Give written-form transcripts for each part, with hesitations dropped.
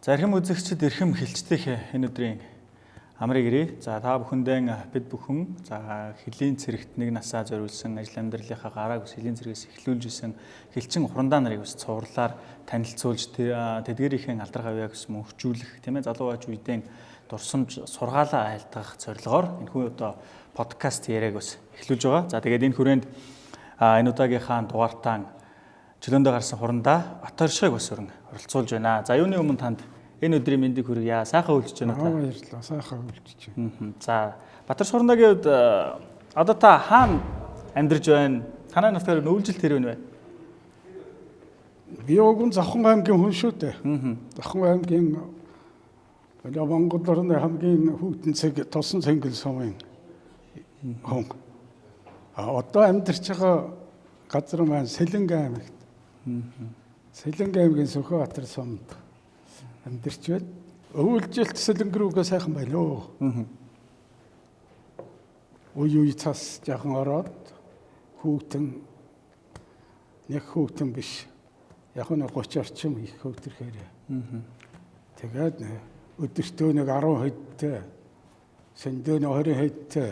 За эрхэм үзэгчид, эрхэм хилчдэх энэ өдрийн амрыг ирье. За та бүхэндээ бид бүхэн за хөлийн цэрэгт нэг насаа зориулсан ажил амьдралынхаа гарааг ус хөлийн цэргээс эхлүүлж исэн хилчин хурандаа нарыг бас цувралаар танилцуулж тэдгэрийнхээ алдар гавьяаг бас мөнхжүүлэх, тийм залуу аж үедээ дурсамж сургаалаа айлтгах зорилгоор энэхүү одоо подкаст яриаг бас эхлүүлж байгаа. За тэгээд энэ хүрээнд энэ удаагийнхаа дугаартаа чөлөөндөө гарсан хурандаа Баторшиг бас өрн оролцуулж байна. За юуны өмнө танд энэ өдрийн мэндийг хүргье. Сайхан үйлчж байна та. Баярлалаа. Сайхан үйлчж байна. За Баторш хурандаагийн хувьд одоо та хаана амьдарч байна? Танай нутгаар нөвлжилт хэрэг вэ? Би уг нь Завхан аймгийн хүн шүү дээ. Завхан аймгийн одоо Монгол орны хамгийн хүйтэн цэг Тосон цэнгэл сумын хүн. А одоо амьдарч байгаа газар маань Сэлэнг аймагт. Сэлэнг аймгийн Сүхбаатар сумд амьдарч байна. Өвөлжилт Сэлэнг рүүгээ сайхан байна өө. Үе үе цас жаахан ороод хүүтэн нэг хүүтэн биш. Яг нь 30 орчим их хөвтөрхөөрэй. Тэгээд өдөртөө нэг 10 хэдтэй, сэндөө нэг 20 хэдтэй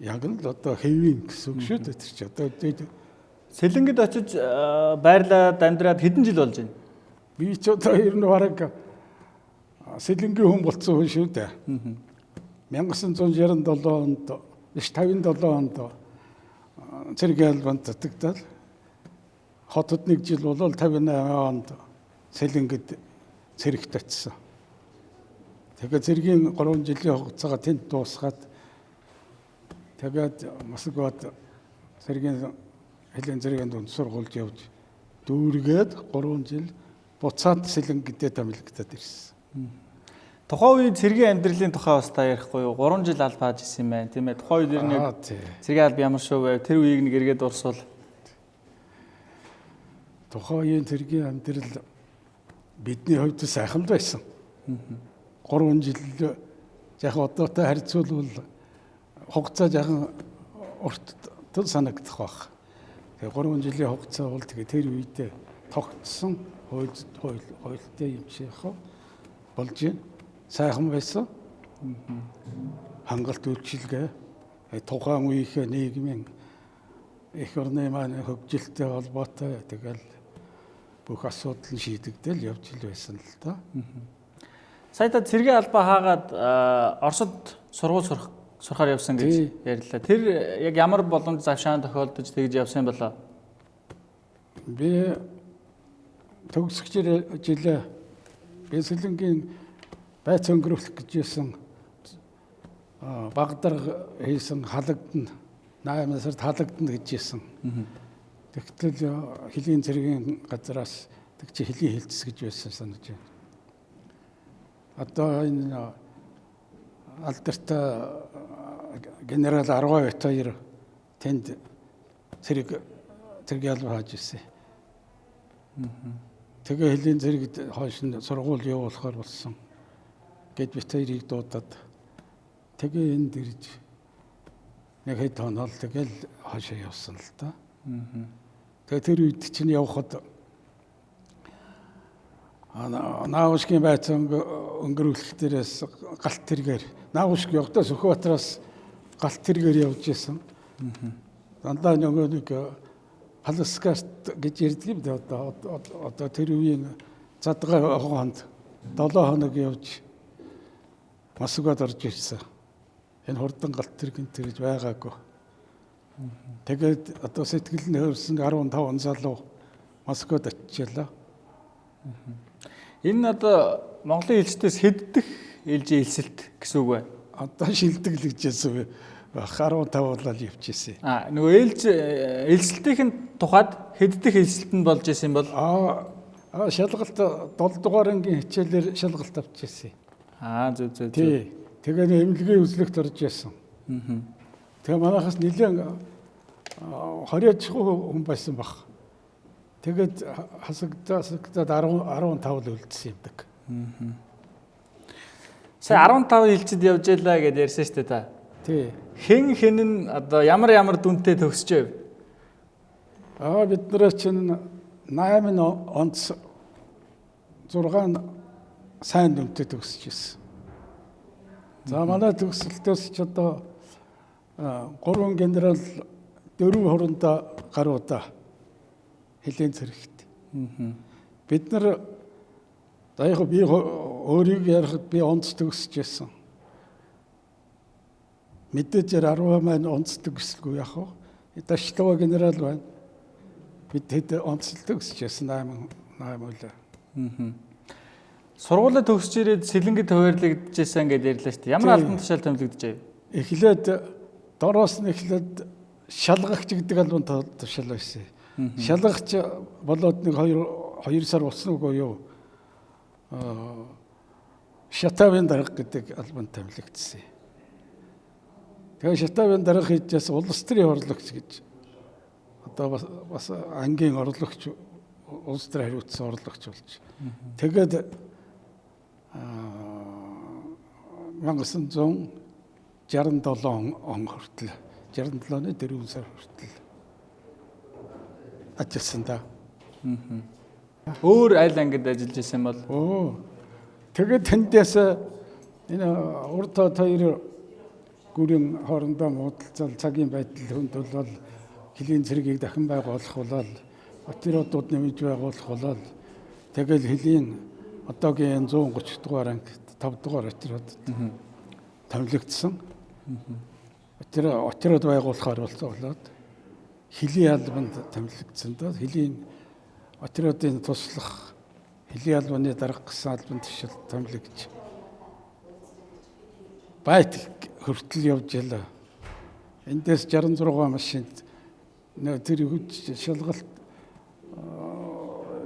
яг л одоо хэвийн гэсэн үг шүү дээ тэр чи. Одоо Сэлэнгэд очиж байрлаад амьдраад хэдэн жил болж байна? Би ч одоо ер нь бараг Сэлэнгийн хүн болцсон хүн шүү дээ. 1967 онд биш 57 онд цэргийн албанд татагдаад хотод нэг жил болол 58 онд Сэлэнгэд цэрэгт очсон. Тэгээд цэргийн 3 жилийн хугацаагаа тэнд дуусгаад тэгээд Москвад цэргийн хөлийн цэргийн дунд сургуульд явж дүүргээд 3 жил буцаад Сэлэнгэдээ томилогдоод ирсэн. Тухайн үеийн цэргийн амьдралын тухай бас та ярихгүй юу? 3 жил аль пааж исэн юм байна, тийм ээ. Тухайн үед ер нь яг цэргийн алба ямар шүү вэ? Тэр үеийг нэг эргээд дурсвал. Тухайн үеийн цэргийн амьдрал бидний хувьд сайхан л байсан. 3 жил яг одоотой харьцуулбал хугацаа жаахан урт санагдах байх. Тэгээ 3 жилийн хугацаа бол тэгээ тэр үедээ тогтсон хуультай юм шиг болж байна. Сайхан байсан. Хангалт үйлчилгээ тухайн үеийнхээ нийгмийн эх орны маань хөгжилтэй холбоотой тэгэл бүх асуудал нь шийдэгдэл явж л байсан л да. Сая та цэргийн албаа хаагаад Оросд сургууль сурахаар явсан гэж ярьлаа. Тэр яг ямар боломж завшаан тохиолдож тэгж явсан юм болоо? Би төгсөх жилээ би Сэлэнгийн байц өнгөрүүлэх гэж байсан багдарга хийсэн халагдана 8 сард халагдана гэж хэлсэн. Тэгтэл хөлийн цэргийн газраас тэг чи хөлийн хилцс гэж байсан санаж байна. Одоо энэ алдартай генерал Аргой бит хоёр тэнд цэрэг алба хааж ирсэн. Тэгээ хөлийн цэрэгд хойш нь сургууль явуулахар болсон гэд бит хоёрыг дуудаад тэгээ энд ирж нэг хэд хоног тэгэл хойшоо явсан л да. Тэгээ тэр үед чинь явхад Наавшгийн байц өнгөрүүлэх дээрээс галт тэргээр Наавшг явхдаа Сүхбаатараас галт тэргээр явж исэн. Дандаа нөгөө нэг плацкарт гэж ярьдаг юм дээ одоо тэр үеийн задгай хогоонд 7 хоног явж Москвад орж ирсэн. Энэ хурдан галт тэрэг энэ гэж байгаагүй. Тэгээд одоо сэтгэл нь хөрсөн 15 залуу Москвад очижээ. Энэ одоо Монголын элчдээс хэддэх ээлжийн элсэлт гэсэн үг вэ? Одоо шилдэг л гэж хэлсэн байх. 15 болол явчихсан. А нөгөө ээлж элсэлтийн тухайд хэддэх элсэлт нь болж исэн бол шалгалт 7 дугаар ангийн хичээлээр шалгалт авчихсан. Аа зөв зөв. Тий. Тэгээд эмнэлгийн үзлэгт орж исэн. Тэгээ манайхаас нэлээд 20 чухал хүн байсан баг. Тэгээд хасагдаад 15 л үлдсэн юм даг. Сая 15 элчид явж ялаа гэдээ ярьсан шүү дээ та. Тий. Хэн хэн нь одоо ямар ямар дүнтэй төгсөж байв? Бид нараа чинь 8 онц 6 Сайн дүнтэй төгсөж ирсэн. За манай төгсөлтөөс ч одоо 3 генерал 4 хуранда гаруудаа хилийн цэрэгт. Бид нар за яг би өөрийг ярихад би онц төгсөж ирсэн. Мэдээж 10 маань онц төгсөлгүй яг хөө. Даштава генерал байна. Бид хэд онц төгсөж ирсэн 8 үлээ. Сургуулаа төгсөж ирээд Сэлэнгэд хуваарлагдчихсан гэдээ ярьлаа шүү дээ. Ямар албан тушаал томилогдож байв? Эхлээд дороос нь эхлээд шалгагч гэдэг албан тушаал байсан. Шалгагч болоод нэг 2 сар болсон үгүй юу? Шатавын дарга гэдэг албан томилогдсон. Тэгээ шатавын дарга хийжээс улс төрийн орлогч гэж одоо бас ангийн орлогч улс төр хариуцсан орлогч болж. Тэгээд 1967 он хүртэл 67 оны 4 сар хүртэл ажилласан да. Өөр аль ангид ажиллаж исэн бол? Тэгээд тэндээс энэ урд хоёр гүрэн хоорондоо муудалцал цагийн байдал хүнд бол хөлийн цэргийг дахин байгуулах болол отрядууд нэмж байгуулах болол тэгэл хөлийн одоогийн 130 дугаар анги 5 дугаар отряд томилогдсон. Тэр отряд байгуулахаар болоод хөлийн албанд томилогдсон доо. Хөлийн отрядын туслах хөлийн албаны дарга гэсэн албан тушаал томилогдож байт хүртэл явж ялаа. Эндээс 66 машинд тэр хүч шалгалт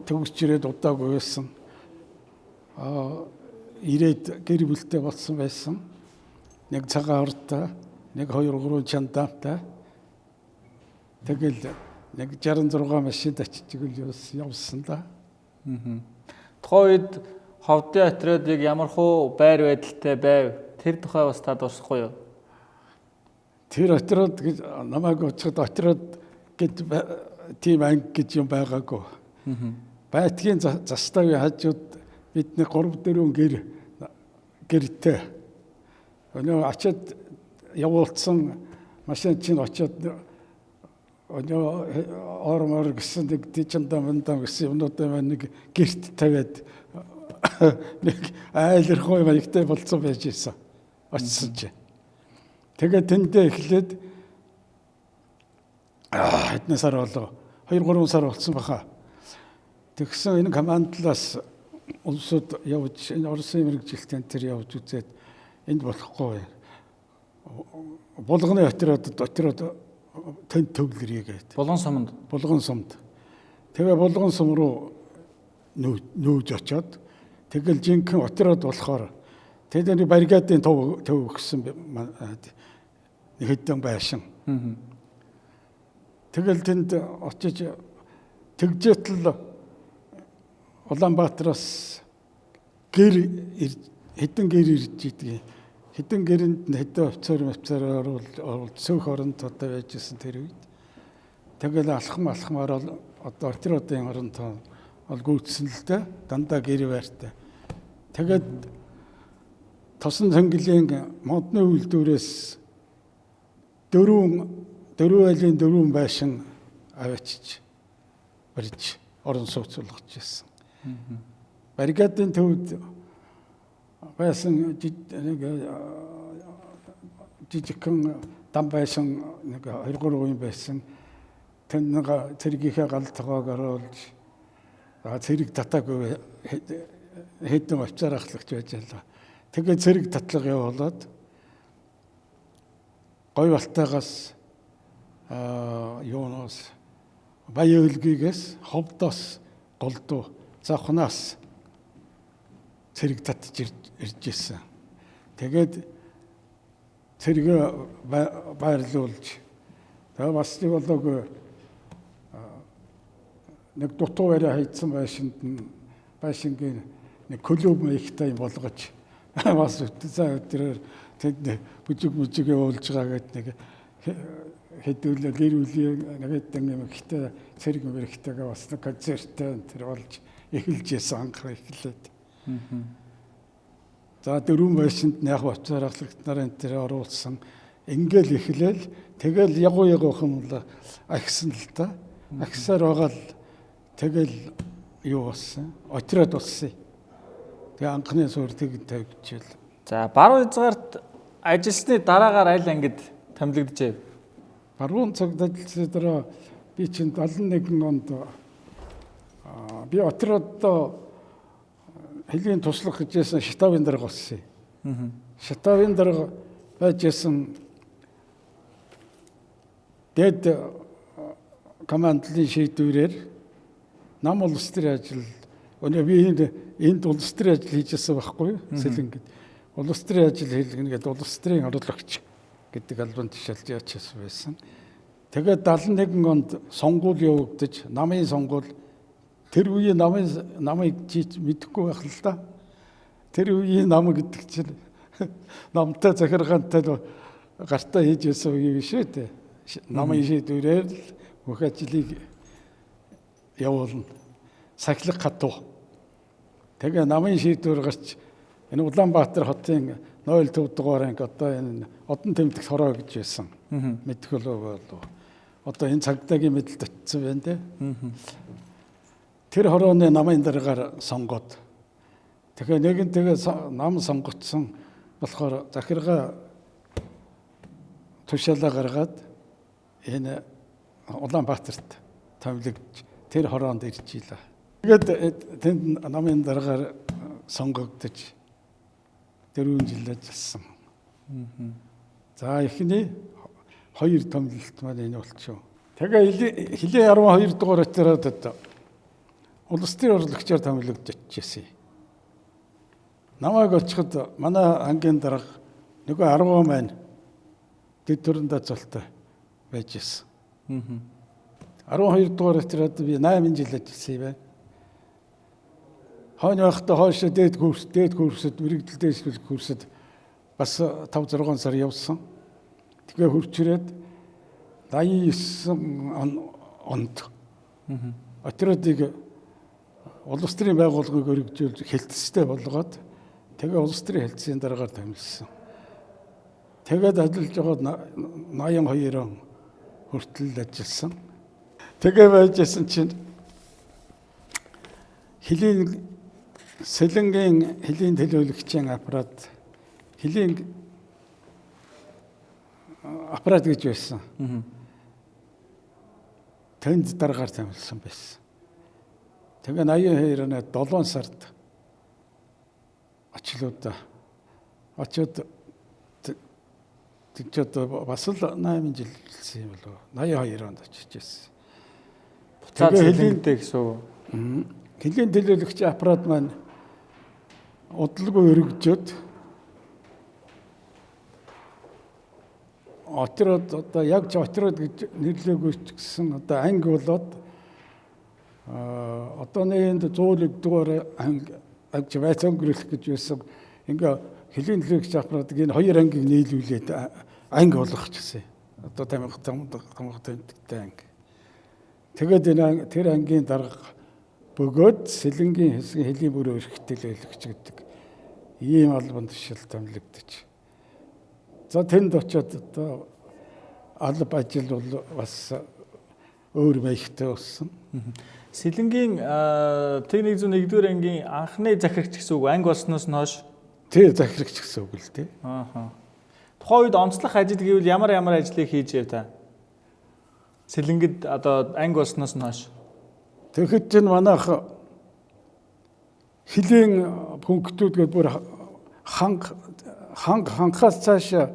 төгсч ирээд удаагүй байсан. Ирээд гэр бүлтэй болсон байсан. Нэг цагаан ортой, нэг 2 3 чандаантай. Тэгэл нэг 66 машинд очиж игэл явсан да. Тухайн үед ховдын отрядыг ямар хуу байр байдалтай байв? Тэр тухай бас та дурсахгүй юу? Тэр отряд гэж намайг очиход отряд гэж тийм анги гэж юм байгаагүй. Байтгийн заставын хажууд бидний 3 4 гэртэй. Өнөө очиад явуулсан машин чинь очиад өнөө ормор гэсэн нэг чандаа мандаа гэсэн юмнуудаа маань нэг гэрт тавиад нэг айлрахгүй маягтай болцсон байж исэн. Очсон чи. Тэгээд тэндээ эхлээд хэдэн сар болов? 2 3 сар болсон баха. Тэгсэн энэ командлаас улсууд явж энэ Оросын мэргэжилтэн тэр явж үзээд энд болохгүй. Булганы отрядад тэнд төвлөрье гээд. Булган суманд. Булган сумд. Тэгээ булган сум руу нүүж очоод тэгэл жинхэнэ отряд болохоор тэдний бригадын төв өгсөн нэг хэдэн байшин. Тэгэл тэнд очиж тэгжээтэл Улаанбаатараас гэр хэдэн гэр ирж идгийг. Хэдэн гэрэнд хэдэн офицер оруулж цөөх оронд одоо байж исэн тэр үед. Тэгэл алхам алхмаар одоо отрядын оронд ол гүйцсэн л дээ. Дандаа гэр байртай. Тэгээд тосон цэнгэлийн модны үйлдвэрээс дөрвөн айлын дөрвөн байшин аваачиж барьж орон сууц болгож ирсэн. Бригадын төвд байсан нэг жижигхэн дам байсан нэг 2 3 юм байсан. Тэнд нэг цэргийнхээ гал тогоог оруулж цэрэг татаагүй хэдэн офицер ахлагч байж байлаа. Тэгээ цэрэг татлага явуулаад гой балтайгаас юунаас Баян өлгийгээс ховдоос голдуу завхнаас цэрэг татж ирж исэн. Тэгээд цэргээ байрлуулж тэгээ бас нэг болоогүй нэг дутуу барай хайцсан байшинд нь байшингийн нэг клуб маягтай юм болгож бас за өдрөөр тэнд бүжиг мүжиг явуулж байгаа гэдэг нэг хэдүүлээ гэр бүлийн нэг хэдэн юм ихтэй цэрэг мэрэгтэйгээ бас нэг концерттэй тэр болж эхэлж исэн анх эхлээд. За 4 байшинд яг очоор ахлагч нарын тэр оруулсан. Ингээл эхлээл тэгэл ягуу ягуухан бол ахисан л та. Ахисаар байгаа л тэгэл юу болсон. Отряд болсон. Тэгээ анхны суурь тэг тавьчихвал. За баруун хязгаарт ажилласны дараагаар аль ангид томилогдожээ? Баруун цагт ажилласны дараа би чинь 71 онд би отряддоо хөлийн туслах гэж байсан штабын дарга болсон юм. Штабын дарга байж байсан дээд командлын шийдвэрээр нам улс төрийн ажил өнөө би энд улс төрийн ажил хийж байсан байхгүй юу? Сэлэнгэд. Улс төрийн ажил хийлгэнэ гэдэг улс төрийн орлогч гэдэг албан тушаалд яачсан байсан. Тэгээд 71 онд сонгуул явагдаж, намын сонгуул тэр үеийн намыг чи мэдэхгүй байх л да. Тэр үеийн нам гэдэг чинь намтай захиргаантай гартаа хийж байсан үе биш үү те. Намын шийдвэрээр л бүх ажлыг явуулна. Сахилах хатуу. Тэгээ намын шийдвэр гарч энэ Улаанбаатар хотын 05 дугаар анги одоо энэ одон тэмдэгт хороо гэж байсан. Мэдэх болов болов. Одоо энэ цагдаагийн мэдэлд очсон байна те. Тэр хорооны намын даргаар сонгоод. Тэгэхээр нэгэнтэйгээ нам сонгогдсон болохоор захиргаа тушаалаа гаргаад энэ Улаанбаатарт томилогдож тэр хороонд ирж ийлээ. Тэгээд тэнд намын даргаар сонгогдож 4 жил ажилласан. За эхний 2 томилолт маань энэ болчихов. Тэгээ хилийн 12 дугаар отрядад улс төрийн орлогчоор томилогдож очижсэн. Намайг очиход манай ангийн дарга нөгөө 10 маань дэд төрөндөө цолтой байж байсан. 12 дугаар отряд би 8 жил ажилласан юм байна. Хойно байхдаа хойшоо дээд курсд мэрэгдэл дээшлүүлэх курсд бас 5 6 сар явсан. Тэгээ хурц ирээд 89 онд отрядыг улс төрийн байгууллагыг өргөжүүлж хэлтстэй болгоод тэгээ улс төрийн хэлтсийн дараагаар томилсон. Тэгээд ажиллаж байгаад 82 он хүртэл ажилласан. Тэгээ байж байсан чинь хөлийн Сэлэнгийн хөлийн төлөөлөгчийн аппарат хөлийн аппарат гэж байсан. Тэнд дараагаар томилсон байсан. Тэгээ 82 оны 7 сард очлоо да. Очоод тэгж одоо бас л 8 жил хэлсэн юм болов. 82 онд очиж байсан. Буцаад Сэлэнгэдээ гэсэн үг. Хөлийн төлөөлөгч аппарат маань удалгүй өргөжөөд отряд одоо яг ч отряд гэж нэрлээгүй ч гэсэн одоо анги болоод одоо нэгэнд 101 дугаар анги байцаа өнгөрүүлэх гэж байсан. Ингээ хөлийн төлөөлөгч аппаратыг энэ хоёр ангийг нийлүүлээд анги болгочихсон. Одоо тамга тэмдэгтэй анги. Тэгээд энэ тэр ангийн дарга бөгөөд Сэлэнгийн хэсгийн хөлийн бүрэн эрхт төлөөлөгч гэдэг ийм албан тушаал томилогдож. За тэнд очиод одоо алба ажил бол бас өөр маягтай болсон. Сэлэнгийн Т101-р ангийн анхны захирагч гэсэн үг анги болсноос нь хойш тий захирагч гэсэн үг л дээ. Ааха. Тухайн үед онцлог ажил гэвэл ямар ямар ажлыг хийж яв та? Сэлэнгэд одоо анги болсноос нь хойш. Тэгэхэд чинь манайх хөлийн пунктүүд гэдэг бүр ханга ханхаас цааш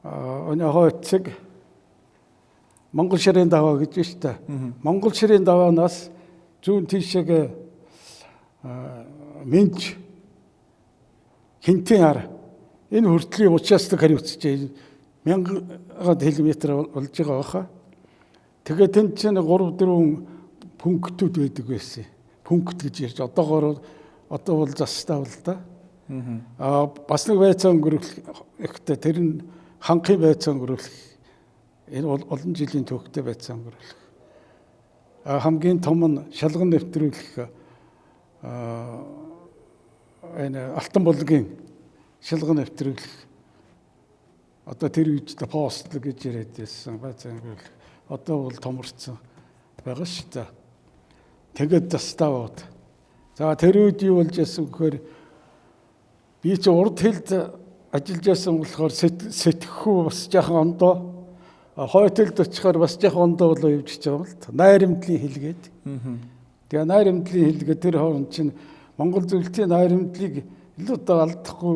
өнөө хойцог Монгол ширийн даваа гэж байна шүү дээ. Монгол ширийн даваанаас зүүн тийшээгээ Минч Хинтийн ар энэ хүртлийн участок хариуцж 1000 км болж байгаа баха. Тэгээд тэнд чинь 3 4 пунктүүд байдаг байсан. Пункт гэж ярьж одоогоор одоо бол застаа бол да. Аа бас нэг байцаа өнгөрүүлэхдээ тэр нь ханхын байцаа өнгөрүүлэх. Энэ бол олон жилийн түүхтэй байцаа өнгөрүүлэх. Аа хамгийн том нь шалган нэвтрүүлэх энэ Алтан булгийн шалган нэвтрүүлэх. Одоо тэр үед пост гэж яриад байсан. Байцаа өнгөрүүлэх. Одоо бол томорцсон байгаа шүү дээ. Тэгээд заставууд. За тэр үед юу болж яасан гэхээр би чи урд хэлд ажиллаж байсан болохоор сэтгэхүй бас жаахан ондоо, хойд хэлд очихоор бас жаахан ондоо болоо явж байгаа юм л та. Найрамдлын хэлгээд. Тэгээ найрамдлын хэлгээд тэр хооронд чинь Монгол зөвлөлтийн найрамдлыг илүү одоо алдахгүй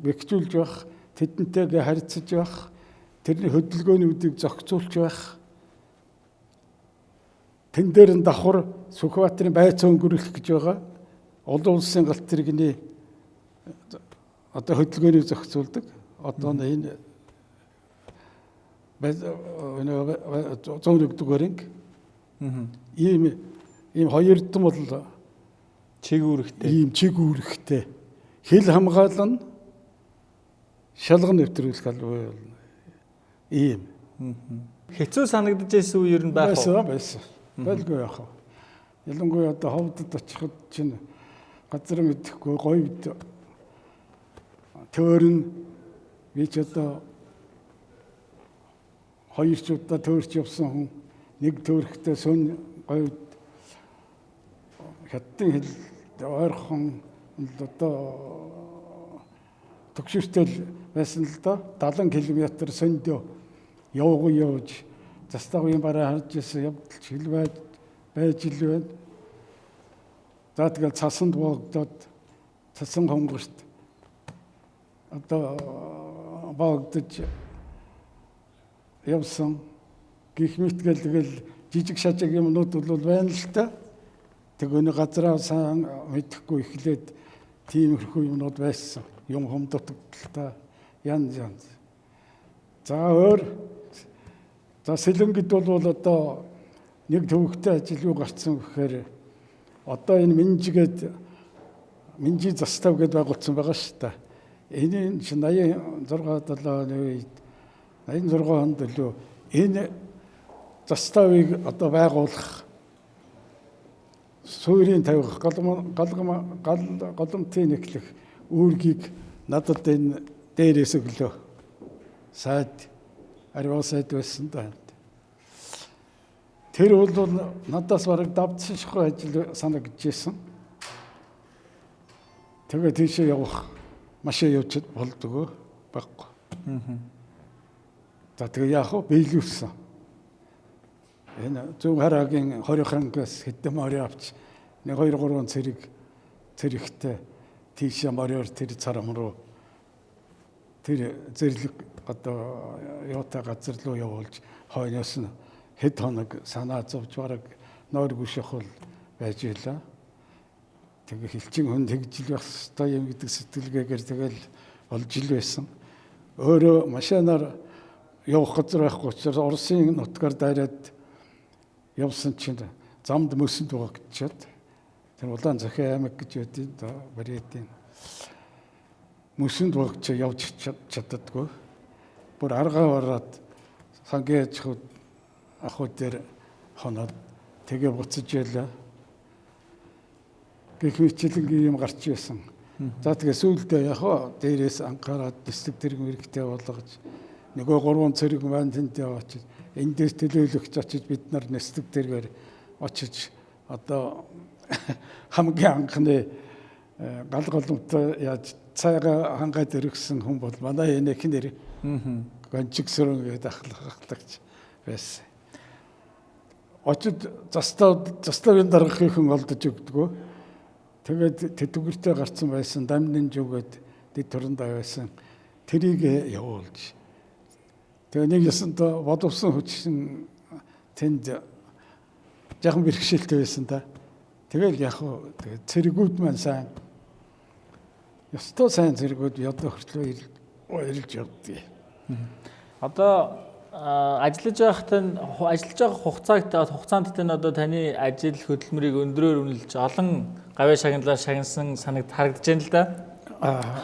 бэхжүүлж байх, тэдэнтэйгээ харьцаж байх, тэрний хөдөлгөөнүүдийг зохицуулж байх. Тэн дээр нь давхар Сүхбаатарын байцаа өнгөрүүлэх гэж байгаа. Олон улсын галт тэрэгний одоо хөдөлгөөнийг зохицуулдаг. Одоо энэ 101 дугаар анги. Ийм хоёр дум бол чиг үүрэгтэй. Ийм чиг үүрэгтэй. Хэл хамгаална, шалган нэвтрүүлэх албаа болно. Ийм. Хэцүү санагдаж байсан үе ер нь байх уу? Байсан. Байлгүй яах вэ? Ялангуяа одоо ховдод очиход чинь газар мэдэхгүй говьд төөрн би ч одоо хоёр ч удаа төөрч явсан хүн, нэг төөрөхтэй сөн говьд хятадын хэл ойрхон одоо төгшөртэй байсан л доо 70 км сөндөө явуугүй явж заставын бараа харж ирсэн явдал хэл байж ил байна. За тэгэл цасанд боогдоод цасан хонгорт одоо боогдож явсан гих мэт гэл тэгэл жижиг шажиг юмнууд бол байна л та. Тэгвэл газраа сайн мэдэхгүй эхлээд тиймэрхүү юмнууд байсан. Юм хум дутагдaltaй янз янз. За өөр за Сэлэнгэд бол одоо нэг төвөгтэй ажил юу гарцсан гэхээр одоо энэ Минжигээд Минжи застав гэдээ байгуулсан байгаа шүү дээ. Энэ чинь 86 7 оны үед 86 онд лөө энэ заставыг одоо байгуулах суурийн тавих гал голомтын нэклэх үүргийг надад энэ дээрээс өглөө. Сайд ариун сайд байсан да. Тэр бол надаас бараг давтсаншгүй ажил санагдчихсэн. Тэгээ тийшээ явах машин явж болдгоо байхгүй. За тэгээ яах вэ? Биелүүлсэн. Энэ зүүн хараагийн 20 ангиас хэдэн морио авч 1 2 3 цэрэгтэй тийшээ мориор тэр царам руу тэр зэрлэг одоо юутай газар руу явуулж хойноос нь хэд хоног санаа зовж бараг нойр гүших бол байж байлаа. Тэгээ хилчин хүн тэгжил байх ёстой юм гэдэг сэтгэлгээгээр тэгэл болж ил байсан. Өөрөө машинаар явах газар байхгүй учраас Оросын нутгаар дайраад явсан чинь замд мөсөнд дугагдчихад тэр улаан захин аймаг гэж байдیں۔ Бариадын мөсөнд дугагч явж чаддаггүй. Бүр аргаа бараад сангийн аж ахуй дээр хоноод тэгээ буцаж ялаа. Гэх мэтчилэнгийн юм гарч байсан. За тэгээ сүүлдээ яг хоо дээрээс анхаарад нислэг тэрэг мэрэгтэй болгож нөгөө 3 цэрэг маань тэнд яваач энэ дээр төлөөлөгч очиж бид нар нислэг тэргээр очиж одоо хамгийн анхны гал голомтой яаж цайгаа хангаад өргөсөн хүн бол манай энэ эхнэр Гончиг сөрөн гэдэг ахлагч байсан. Очид заставын даргахын хүн олдож өгдөгөө. Тэгээд тэтгэвртэй гарцсан байсан дамнын зүгээд дэд турандаа байсан. Тэрийг явуулж. Тэгээ нэг ясанд бодовсон хүчин тэнд жаахан бэрхшээлтэй байсан та. Тэгэл яг хуу тэгээ цэргүүд маань сайн ёстой сайн цэргүүд ядуу хүртлөө ирэлж явдгийг. Одоо ажиллаж байхад нь ажиллаж байгаа хугацаанд тань одоо таны ажил хөдөлмөрийг өндрөөр үнэлж олон гавьяа шагналаа шагнасан санагд харагдаж байна л да.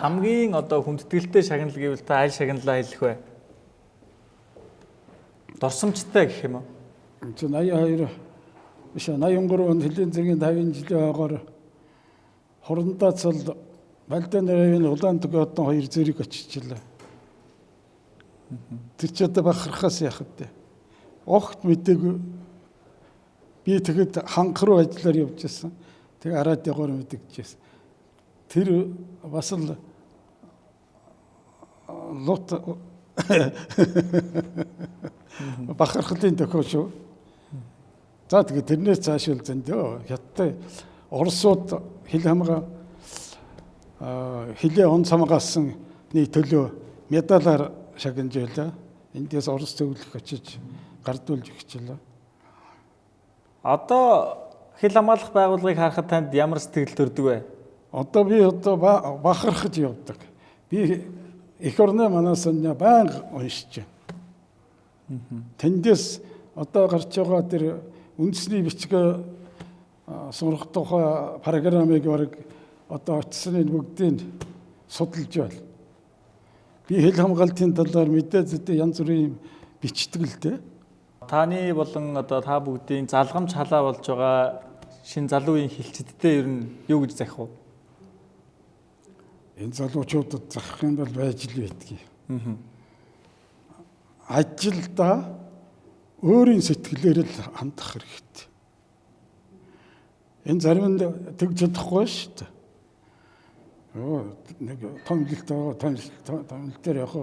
Хамгийн одоо хүндэтгэлтэй шагнал гэвэл та аль шагналаа хэлэх вэ? Дурсамжтай гэх юм уу? Чи 82 биш 83 он хөлийн зэргийн 50 жилийн ойгоор хурандаа цол Балдан нарийн Улаан-Дөгөөдөн хоёр зэрэг очижлаа. Тэр ч одоо бахархаас яах вэ? Огт мэдээгүй. Би тэгэхэд ханх руу ажиллаар явж байсан. Тэгээ радиогоор мэдэгдэжсэн. Тэр бас л лут бахархлын тохиол шүү. За тэгээ тэрнээс цааш л зөндөө хятад Оросууд хил хамгаа хилээ он самгаасан нэг төлөө медалаар шагнаж байлаа. Эндээс Орос зөвлөх очиж гардуулж өгчлээ. Одоо хил хамгаалах байгууллагыг харахад танд ямар сэтгэл төрдөг вэ? Одоо би одоо бахархаж явдаг. Би эх орны манаас байнга уншиж байна. Тэндээс одоо гарч байгаа тэр үндэсний бичгээ сурах тухай програмыг бараг одоо очсны бүгдийг судалж байна. Би хэл хамгаалтын талаар мэдээ зүйтэй янз бүрийн юм бичдэг л дээ. Таны болон одоо та бүгдийн залгамж халаа болж байгаа шин залуу үеийн хилчэдтэй ер нь юу гэж захих вэ? Энэ залуучуудад захих юм бол байж л байдгийг. Ажилдаа өөрийн сэтгэлээр л хандах хэрэгтэй. Энэ зарим нь тэгж чадахгүй шүү дээ. Нэг томилолт байгаа, томилолт дээр яг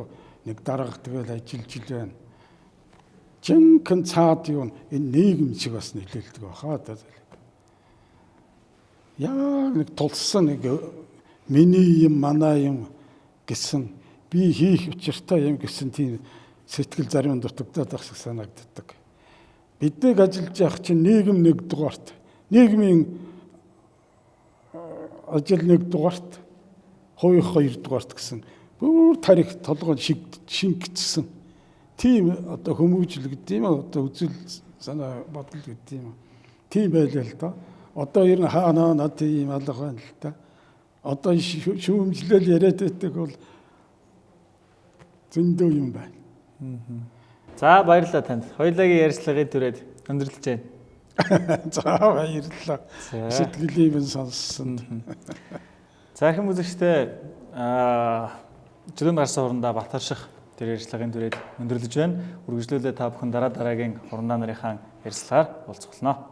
нэг дарга тэгэл ажиллаж л байна. Жинхэнэ цаад юу энэ нийгэм шиг бас нөлөөлдөг баха даа. Яг нэг тулсан нэг миний юм, манай юм гэсэн би хийх учиртай юм гэсэн тийм сэтгэл зарим дутагдаад байх шиг санагддаг. Биднийг ажиллаж явах чинь нийгэм нэгдүгээрт, нийгмийн ажил нэгдүгээрт, хувийн хоёрдугаарт гэсэн бүр тарих толгой шингэцсэн тийм одоо хүмүүжил гэдэг юм, одоо үзэл санаа бодол гэдэг юм. Тийм байлаа л доо. Одоо ер нь хаана над тийм алга байна л да. Одоо шүүмжлэл яриад байдаг бол зөндөө юм байна. За баярлалаа танд. Хоёулаагийн ярилцлагын түрээд өндөрлөж байна. За баярлалаа. Сэтгэлийг минь сонссон. За эрхэм үзэгчдээ чөлөөнд гарсан хурандаа Батарших тэр ярилцлагын түрээд өндөрлөж байна. Үргэлжлүүлээ та бүхэн дараа дараагийн хурандаа нарынхаа ярилцлагаар уулзах болно.